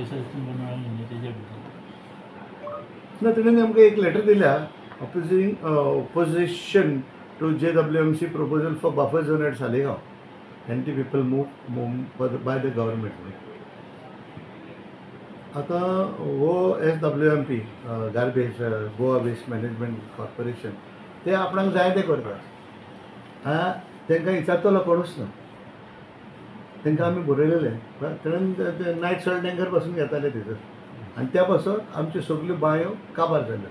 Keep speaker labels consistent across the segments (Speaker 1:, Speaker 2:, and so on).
Speaker 1: नोटिसां तुमकां मेळ्ळी तेजे भितर?
Speaker 2: ना, तेणें आमकां एक लेटर दिल्या opposing opposition to JWMC proposal for buffer zone at Saligao, anti people move by the government. आतां हो SWMP garbage Goa waste management corporation ते आपणाक जाय ते करतात. आं, तांकां विचारतलो कोणूच ना. तांकां आमी बरयलेलें, तेणेन नायट सॉयल टँकर पासून घेताले थंयसर आनी त्या पासून आमच्यो सगल्यो बांयो काबार जाल्यो.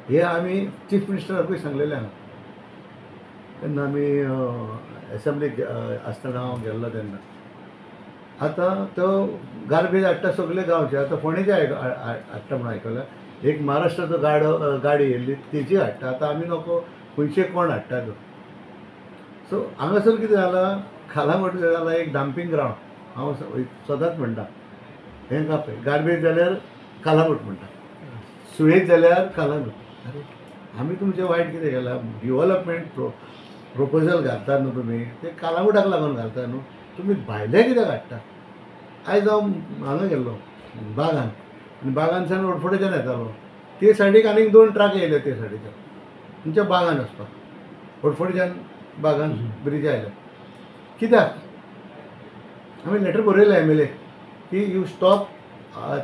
Speaker 2: हे आमी चीफ मिनिस्टराकूय सांगलेलें आहा तेन्ना आमी एसेंब्लीक आसतना हांव गेल्लो तेन्ना. आतां तो गार्बेज हाडटा सगळे गांवचे, आतां फोंडेचे हाडटा म्हणून आयकलां, एक महाराष्ट्राचो गाडी येयल्ली तेजी हाडटा. आतां आमी नको खंयचे कोण हाडटा तो. सो हांगासर कितें जालां, खालामट जालां एक डंपींग ग्रावंड. हांव सदांच म्हणटा हें का पळय, गार्बेज जाल्यार कालांगूट म्हणटा, सुयेज जाल्यार कालांगूट. अरे आमी तुमचें वायट कितें केलां? डिवलपमेंट प्रोपोजल घालता न्हू तुमी, ते कालांगुटाक लागून घालता न्हू, तुमी भायले कित्याक हाडटा? आयज हांव हांगा गेल्लो बागान, आनी बागानच्यान ओडफोडेच्यान येतालो, ते सायडीक आनीक 2 ट्रक येयले ते सायडीच्यान तुमच्या बागान वचपाक, ओडफोडेच्यान बागान ब्रिज आयले. कित्याक? आमी लेटर बरयलें MLA की you stop.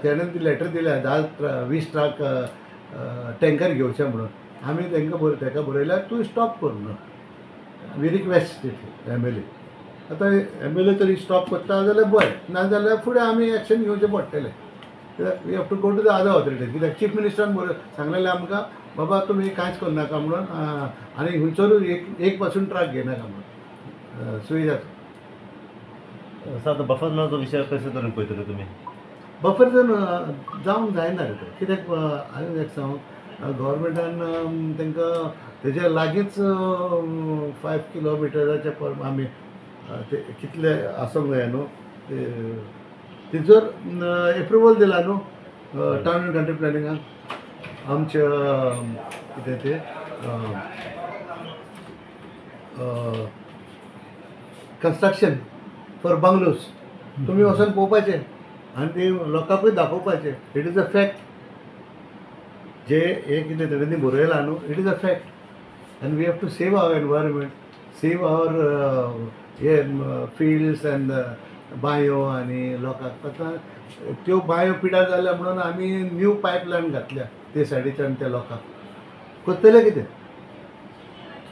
Speaker 2: तेणें ती लेटर दिल्या 10-20 ट्रक टँकर घेवचे म्हणून. आमी तांकां ताका बरयल्यार तूं स्टॉप कर म्हणून, we request MLA. आतां MLA तरी स्टॉप करता जाल्यार बरें, नाजाल्यार फुडें आमी एक्शन घेवचें पडटलें. कित्याक we have to go to the other authorities. कित्याक चीफ मिनिस्टरान बरय सांगलेलें आमकां, बाबा तुमी कांयच करनाका म्हणून, आनी खंयसरूय एक पासून ट्रक घेयनाका म्हणून सुविधाचो.
Speaker 3: सर आतां बफर झोनाचो विशय कशे तरेन पळयतले तुमी?
Speaker 2: बफर झोन जावंक जायना रे तो, कित्याक आनी एक सांग, गव्हर्मेंटान तांकां तेज्या लागींच 5 किलोमिटराच्या पर आमी ते कितले आसूंक जाय न्हू तेजर एप्रुवल दिला न्हू टावन एंड कंट्री प्लॅनिंगान आमच्या कितें तें कन्स्ट्रक्शन फॉर बंगलोज तुमी वचून पळोवपाचें आनी ते लोकांकूय दाखोवपाचें. It is a fact, जे हे कितें तेणी बरयलां न्हू, it is a fact and we have to save our environment, save our हे फिल्ड्स एंड बांयो आनी लोकांक. आतां त्यो बांयो पिड्यार जाल्या म्हणून आमी न्यू पायपलायन घातल्या ते सायडीच्यान त्या लोकांक. करतले कितें?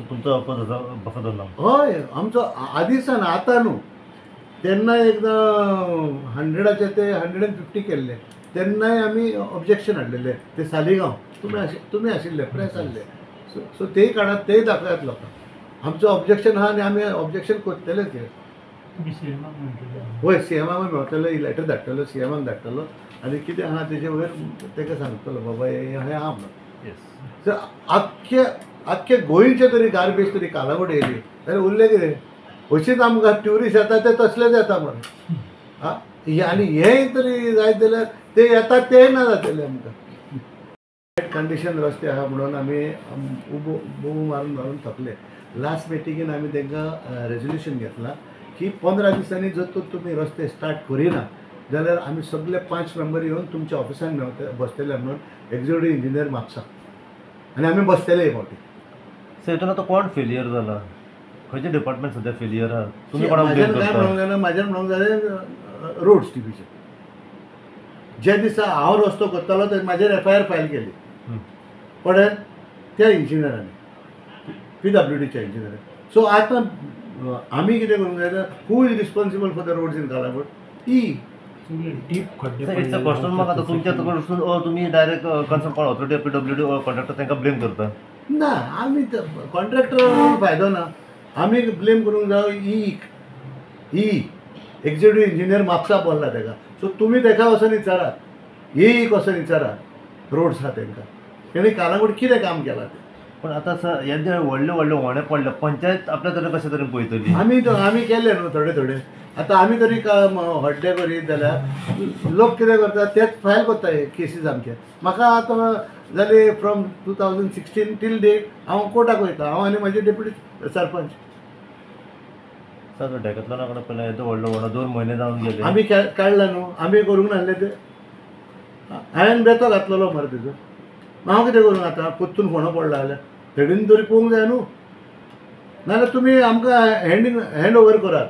Speaker 3: तुमचो अपोज आसा बफर झोनाक?
Speaker 2: हय, आमचो आदींसान, आतां न्हू. तेन्ना एकदां 100 ते 150 केल्ले, तेन्नाय आमी ऑब्जेक्शन हाडलेले. ते सालिगांव तुमी आशिल्ले, प्रेस आहले, सो तेय काडात, तेय दाखयात लोकांक. आमचो ऑब्जेक्शन आहा आनी आमी ऑब्जेक्शन करतले ते. हय, CMाक मेळटलो, लेटर धाडटलो, CMाक धाडटलो आनी कितें आहा तेजे वयर ताका सांगतलो बाबा हें आहा म्हणून. सो आख्खे आख्खे गोंयचे तरी गार्बेज तरी कालांगूट येयली जाल्यार उरलें कितें? अशीच आमकां ट्युरिस्ट येता ते तसलेच येता मरे. आं, आनी हेंय तरी जायत जाल्यार ते येता तेय ना जातले आमकां. कंडिशन रस्ते आहा म्हणून आमी उबो बोबो मारून मारून थकले. लास्ट मिटिंगेन आमी तांकां रेजोल्युशन घेतलां की 15 दिसांनी जर तर तुमी रस्ते स्टार्ट करिना जाल्यार आमी सगळे 5 मेंबर येवन तुमच्या ऑफिसान मेवते बसतले म्हणून एक्झिक्युटीव इंजिनियर म्हापसा, आनी आमी बसतले हे फावटी.
Speaker 3: सो हितून आतां कोण फेलियर जाला? खंयचे डिपार्टमेंट सद्या फेलियर आहा? तुमी कोणाक ब्लेम
Speaker 2: काय
Speaker 3: करता?
Speaker 2: म्हणूंक जायना, म्हाज्यान म्हणूंक जाय रोड्स डिविजन. जे दिसा हांव रस्तो करतालो ते म्हाजेर FIR file केली पळय त्या इंजिनियरांनी, PWDच्या इंजिनियरांनी. सो आतां आमी कितें करूंक जाय, who is responsible for the roads in Calangute? E
Speaker 1: deep खड्डे.
Speaker 3: It's a question mark आतां तुमच्या कडसून, तुमी डायरेक्ट कन्सर्न कोण ऑथॉरिटी PWD contractor तांकां ब्लेम करता?
Speaker 2: ना, आमी कॉन्ट्रॅक्टर फायदो ना, आमी ब्लेम करूंक जाय ई एक्झिक्युटीव इंजिनियर म्हापसा बोल्ला ताका. सो तुमी ताका वचून विचारात, एक वचून विचारात रोड्स आहा तांकां, तेणी कालांगूट कितें काम केलां तें.
Speaker 3: पण आतां सर हे जे व्हडले व्हडले होणे पडले, पंचायत आपल्या तरेन कशे तरेन पळयतली?
Speaker 2: आमी केले न्हू थोडे थोडे. आतां आमी तरी हड्डे करीत जाल्यार लोक कितें करता तेच फायल करता हे केसीस आमचे. म्हाका आतां जाले फ्रॉम 2016 टील डेट हांव कोर्टाक वयता, हांव आनी म्हाजे डेप्युटी सरपंच.
Speaker 3: सर डेकॅथलॉना कडेन पयलें येदो व्हडलो व्हडलो 2 म्हयने जावन गेले.
Speaker 2: आमी काडला न्हू, आमी करूंक नासले ते. हांवें बेतो घातलेलो मरे तेजो. हांव कितें करूं आतां? परतून फोंडो पडला जाल्यार तेणीन तरी पळोवंक जाय न्हू. नाजाल्यार तुमी आमकां हँड ओवर करात,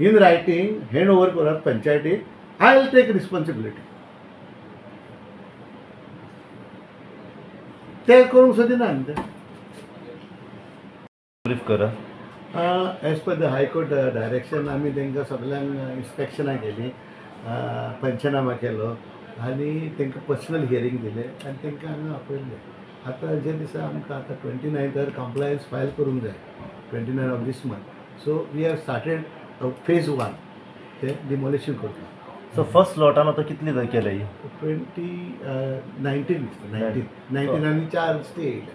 Speaker 2: इन रायटींग हँड ओवर करात पंचायतीक. I will take responsibility. ते करूंक सोदिना न्ही ते.
Speaker 3: ब्रीफ करा.
Speaker 2: As per the high court direction आमी तांकां सगल्यांक इन्स्पेक्शनां केलीं, पंचनामा केलो आनी तांकां पर्सनल हियरींग दिलें आनी तांकां हांगा आपयल्लें. आतां जे दिसा आमकां आतां 29 कंप्लायन्स फायल करूंक जाय, 29 of this month. So we have started phase 1 ते डिमोलिशन करपाक.
Speaker 3: सो फर्स्ट लॉटान आतां कितली केले?
Speaker 2: 19 दिसता, 19 आनी 4 स्टे येयले.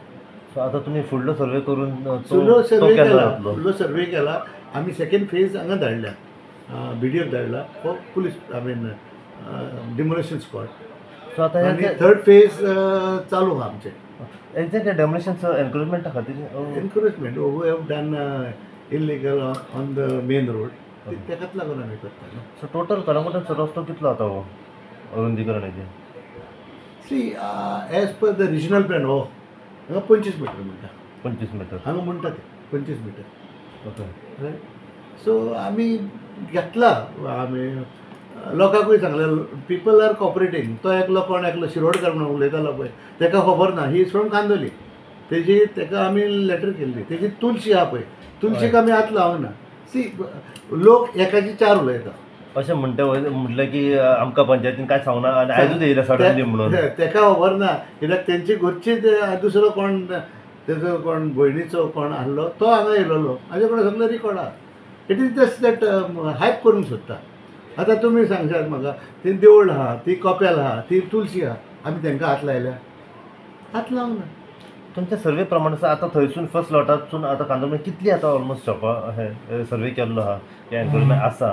Speaker 3: सो आतां तुमी फुडलो सर्वे करून
Speaker 2: फुडलो सर्वे केला, फुडलो सर्वे केला आमी. सेकेंड फेज हांगा धाडल्या, बी डी ओक धाडला for police, I mean demolition squad.
Speaker 3: So आतां
Speaker 2: आनी थर्ड फेज चालू आहा आमचें.
Speaker 3: एक्झॅक्ट डेमोलिशन एनक्रोचमेंटा खातीर?
Speaker 2: Encroachment who have done illegal on the main road, तेकाच लागून आमी करता न्हू.
Speaker 3: सो टोटल कलंगूटाचो रस्तो कितलो जाता हो रुंदीकरणाचेर?
Speaker 2: See, as per the regional plan हो हांगा 25 मिटर म्हणटा.
Speaker 3: 25 मिटर
Speaker 2: हांगा म्हणटा ते 25 मिटर.
Speaker 3: ओके.
Speaker 2: सो आमी घेतला, आमी लोकांकूय सांगलें, पिपल are cooperating. तो एकलो कोण एकलो शिरोडकर म्हणून उलयतालो पळय, तेका खबर ना, he is from Candolim. तेजी तेका आमी लेटर केल्ली. तेजी तुलशी आहा पळय, तुलशीक आमी हात लावना. सी, लोक एकाची 4 उलयता.
Speaker 3: अशें म्हणटा म्हटलें की आमकां पंचायतीन कांय सांगना आनी आयजूच येयला सडनली म्हणून.
Speaker 2: तेका खबर ना, कित्याक तेंची घरची दुसरो कोण तेजो कोण भयणीचो कोण आहलो तो हांगा येयलेलो. हाजे कडेन सगळें रिकॉर्ड आहा. It is just that hype करूंक सोदता. आतां तुमी सांगशात म्हाका, ती देवूळ आहा, ती कपेल आहा, ती तुलशी आहा, आमी तांकां हात लायल्या? हात लावंक ना.
Speaker 3: तुमच्या सर्वे प्रमाणे आतां थंयसून फर्स्ट लॉटासून आतां कांदोळी कितली आतां ऑलमोस्ट शॉपां अशें सर्वे केल्लो आहा एनक्रोचमेंट आसा?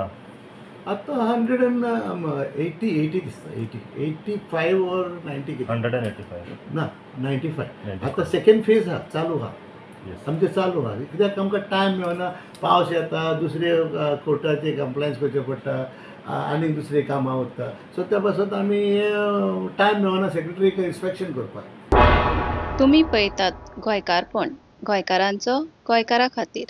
Speaker 2: आतां 180 दिसता, 85 or 90 कितें.
Speaker 3: 185
Speaker 2: ना, 95. आतां सेकेंड फेज आहा, चालू आहा आमचें, चालू आहा. कित्याक आमकां टायम मेळना, पावस येता, दुसरे कोर्टाचे कंप्लायन्स करचें पडटा, आनीक दुसरीं कामां उरता. सो त्या पासत आमी टायम मेळना सेक्रेटरीक इन्स्पेक्शन करपाक.
Speaker 4: तुमी पळयतात गोंयकारपण, गोंयकारांचो गोंयकारा खातीर.